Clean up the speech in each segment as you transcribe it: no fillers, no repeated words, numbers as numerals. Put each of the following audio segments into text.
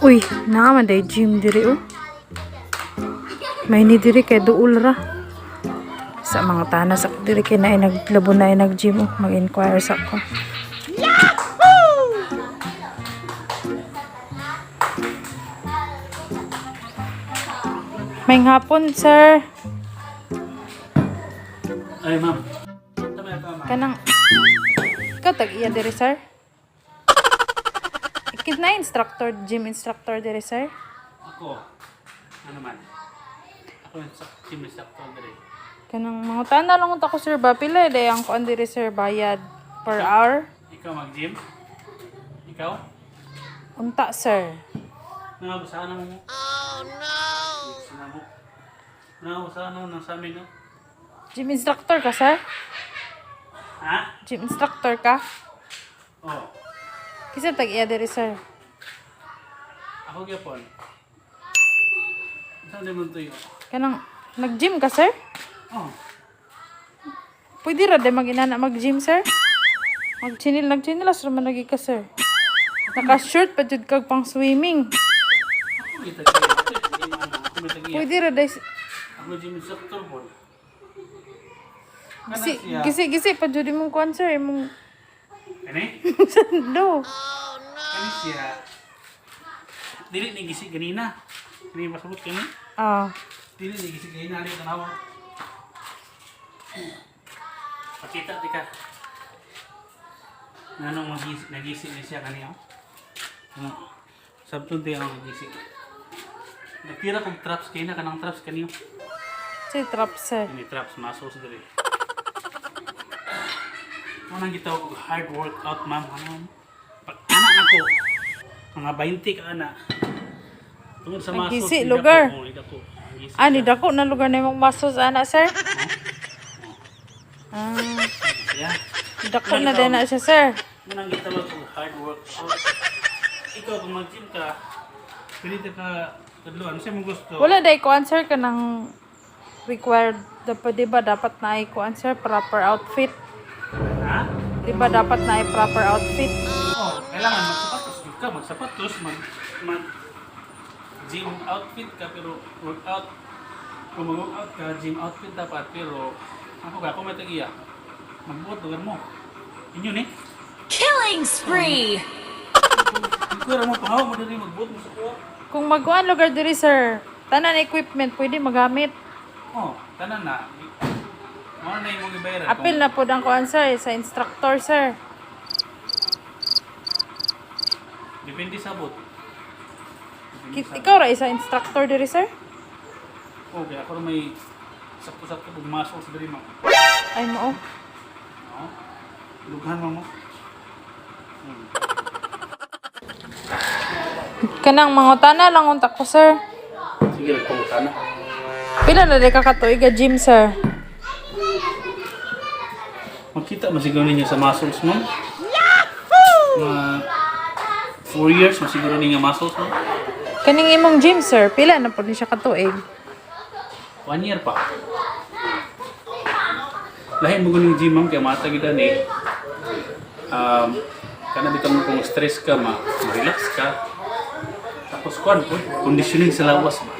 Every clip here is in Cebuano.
Uy, naa man day gym diri oh. May ni diri kay duol ra. Sa mga tanas ako diri kay naay naglabo na nag gym oh, mag-inquire sa ko. May hapon, sir. Ay, ma'am. Tama, tama. Kanang ikaw tag iya diri, sir. Ikit na instructor, gym instructor diri, sir. Ako. Ano man? Ako yung gym instructor diri. Kanang mga tana lang unta ko, sir, ba pila day ang kuan diri, sir, bayad per hour? Ikaw mag-gym? Ikaw? Unta, sir. Nangabusahan mo? Oh, no! Sinamo. Nangabusahan mo nang sa amin, no? Gym instructor ka, sir? Ha? Gym instructor ka? Oh. Kisa tag iya diri, sir. Ako gyapon. Saan din mo tuyo? Kanang nag-gym ka, sir? Oh. Pwede ra day mag-inana mag-gym, sir? Mag-chinil, nag-chinilas ra man lagi ka, sir. Naka-shirt pa jud kag pang swimming. Ako kita tayo. Ako may tag-iya. Pwede ra day Ako gym instructor po. gisi gisi gisi pa jud imong kuan, sir, imong Kani? sando. Kani siya. Dili ni gisi ganina. Kani pasabot kani? Ah, Dili ni gisi ganina ali tanawa. Pakita di ka. Nganong magisi nagisi ni siya kani oh. Ano? Sabton di ako nagisi. Nagtira kog traps kay na kanang traps kaniyo. si trap, sir. Ini traps muscles diri. Mo nang gitawag og hard workout, ma'am, ano? Pag ana nako mga 20 ka ana. Tungod sa muscles Nagisi, ni lugar. dako, oh, ni dako. Nagisi Ah, ni siya. dako na lugar na imong muscles ana, sir. Ah, Yeah. dako na din na siya, sir. Mo nang gitawag og hard workout. Ikaw kung mag-gym ka, pwede ka tudloan sa imong gusto. Wala day ko answer ka ng required dapat, di ba dapat na ko answer proper outfit? Ha? Di ba dapat na proper outfit? Oh, kailangan magsapatos jud ka, magsapatos, mag mag gym outfit ka pero workout. Kung mag-workout ka, gym outfit dapat pero ako ka, ako may tag-iya. Magbuot lugar mo. Inyo ni. Killing spree! Ikaw mo pangaw mo diri magbuot mo sa kuha. Kung magkuan lugar diri, sir, tanan equipment pwede magamit. Oh, tanan na. Mao na imong gibayaran. Apil na pod ang kuan, sir, sa instructor, sir. Depende sa bot. Depende sa Ikaw ra isa instructor diri, sir? Okay, ako ra may sakto-sakto pag muscles diri mo. Ay mo. Oh. No? Lughan mo mo. Kanang mangutana lang unta ko, sir. Sige, nagpangutan na. Pila na di ka katuig ga gym, sir? Makita mo siguro ninyo sa muscles mo. Yahoo! Mga 4 years masiguro ninyo muscles mo. Kaning imong gym, sir, pila na pod ni siya katuig? 1 year pa. Lahi mo guning gym, ma'am, kaya mata gid ani. Kana bitaw mo kung stress ka, ma relax ka. Tapos kuan po, conditioning sa lawas ba.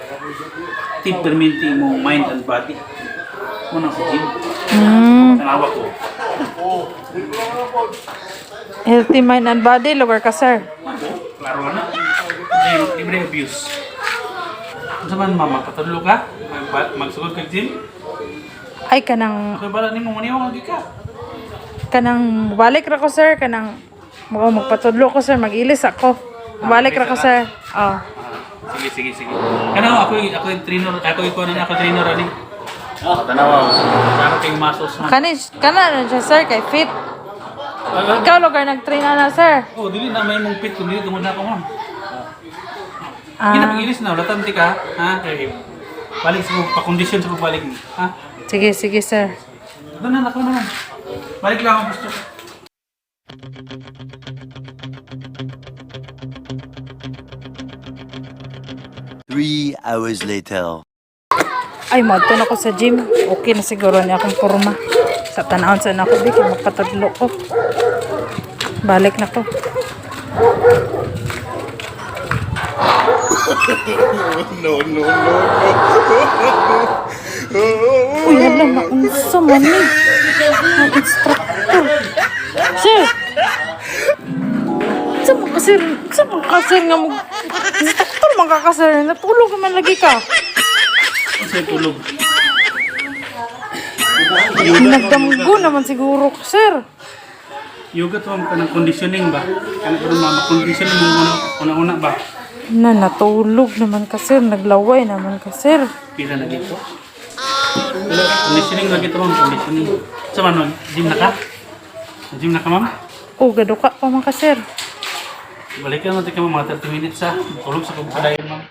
Active permanente imong mind and body. Mo nang sa gym. Tanawa ko. Healthy mind and body lugar ka, sir. Ako, klaro na. Hindi, libre abuse. Unsa man, mama, patudlo ka? Magsugod kag gym? Ay kanang Ako bala nimo maniwang lagi ka. Kanang balik ra ko, sir, kanang mo magpatudlo ko, sir, mag-ilis ako. Balik ra ko, sir. Oh. Ah, sige, sige, sige. Kana ako ako yung trainer, ako yung kuno na ako trainer ani. Ah, tanawa. Klaro kay muscles man. Kani kana na siya, sir, kay fit. Ikaw lugar nag-train na, sir. Oh, dili na may mong pit kundi tungod na ako, ma'am. Ah. Hindi na pag-ilis na, wala ti ka, ha? Kay balik sa pa-condition sa pagbalik ni, ha? Sige, sige, sir. Doon na ako naman. Balik lang ako gusto ko. 3 hours later. Ay, moadto na ko sa gym. Okay na siguro niya akong porma. Sa tanawon sa nako, di kay magpatudlo ko. Balik na ko. No, no, no, no. Uy, hala, naunsa man ni. Ang instructor. Sir! Sa man ka, sir? Sa man ka, sir, nga mo... Instructor man ka ka, sir. Natulog man lagi ka. Kasi tulog. Nagdamgo naman siguro ka, sir. Yoga to, ma'am, kanang conditioning ba? Kanang karon, ma'am, conditioning mo una una ba? Na, natulog naman ka, sir. Naglaway naman ka, sir. Pila na dito? Pila, conditioning lagi to, ma'am, conditioning. Sa man, ma'am, gym na ka? Gym na ka, ma'am? O, gaduka pa man ka, sir. Balikan natin ka, ma'am, mga 30 minutes ha. Tulog sa kong padayon, ma'am.